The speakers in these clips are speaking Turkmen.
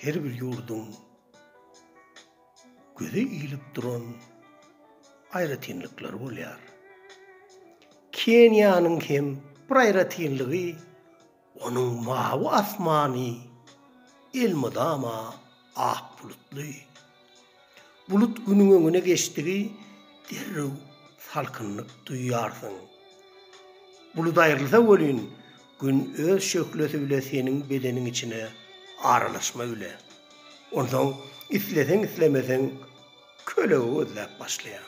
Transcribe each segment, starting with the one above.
Her bir ýurduň göze ilip duran aýratynlyklary bolýar. Keniýanyň hem bir aýratynlygy onuň mawy asmany elmydama ak bulutly. Bulut günüň öňüne geçdigi derrew salkynlyk duýýarsyň. Bulut aýrylsa welin, Gün öz şöhlesi bile seniň bedeniň içine aralaşma bile. Onsoň isleseň-islemeseň kölege gözläp başlaýaň.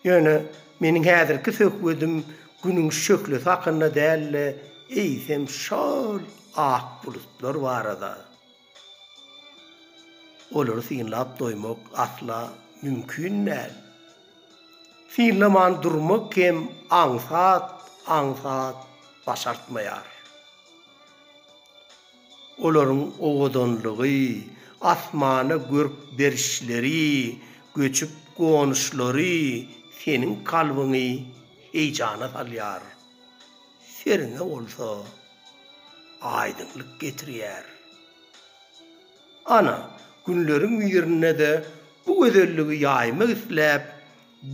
Ýöne meniň häzirki söhbedim Günüň şöhlesi hakynda däl-de, eýsem şol ak bulutlar barada. Olary synlap doýmak asla mümkin däl. Synlaman durmak hem aňsat-aňsat başartmaýar. Olaryň owadanlygy, asmana görk berişleri, göçüp-gonuşlary seniň kalbyňy heýjana salýar, seriňe bolsa aýdyňlyk getirýär. Ana, günleriň birinde-de bu gözelligi ýaýmak isläp,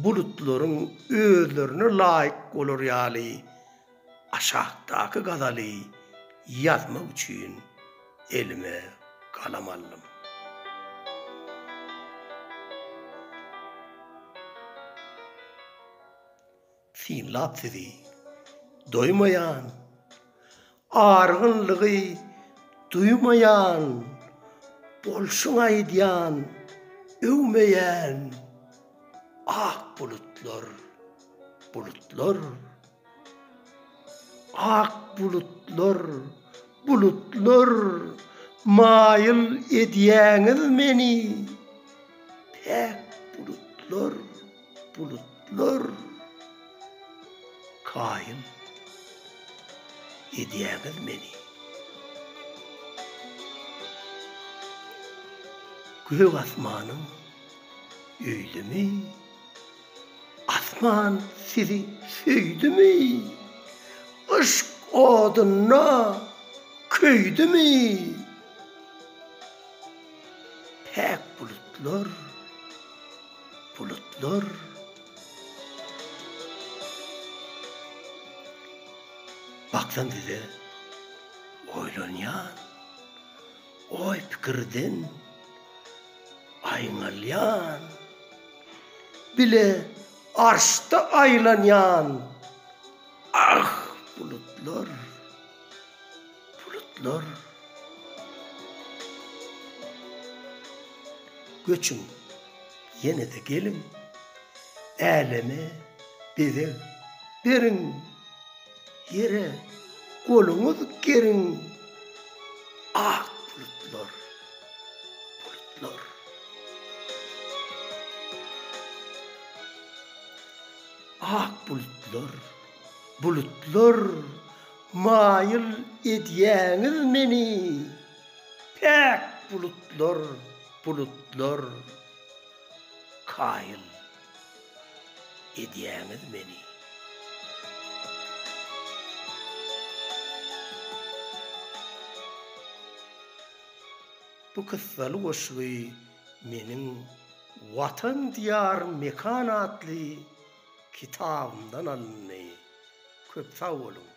bulutlaryň özlerine laýyk bolar ýaly aşakdaky gazaly ýazmak üçin elime galam aldym. Synlap sizi doýmaýan, Argynlygy duýmaýan, Bolşuň aýdýan, öwmeýän, Ak bulutlar, bulutlar. Ak bulutlar, bulutlar, Maýyl edýäňiz meni. Päk bulutlar. Bulutlar kaýyl edýäňiz meni. Gök asmanyň öýdümi, Asman sizi söýdümi? Yşk odunda köýdümi? Päk bulutlar. Bulutlar Baksam size oýlanýan, Oý-pikirden aýňalýan, Bile arşda aýlanýan, Ah, bulutlar! Bulutlar Göçüň, ýene-de geliň, Äleme bezeg beriň, Ýere goluňyz geriň, Ak bulutlar, bulutlar. Ak bulutlar, bulutlar, Maýyl edýäňiz meni, Päk bulutlar, bulutlar, Kaýyl edýäňiz meni. Bu kyssaly goşgy meniň Watan Diýar Mekan atly kitabymdan alyndy. Köp sag boluň!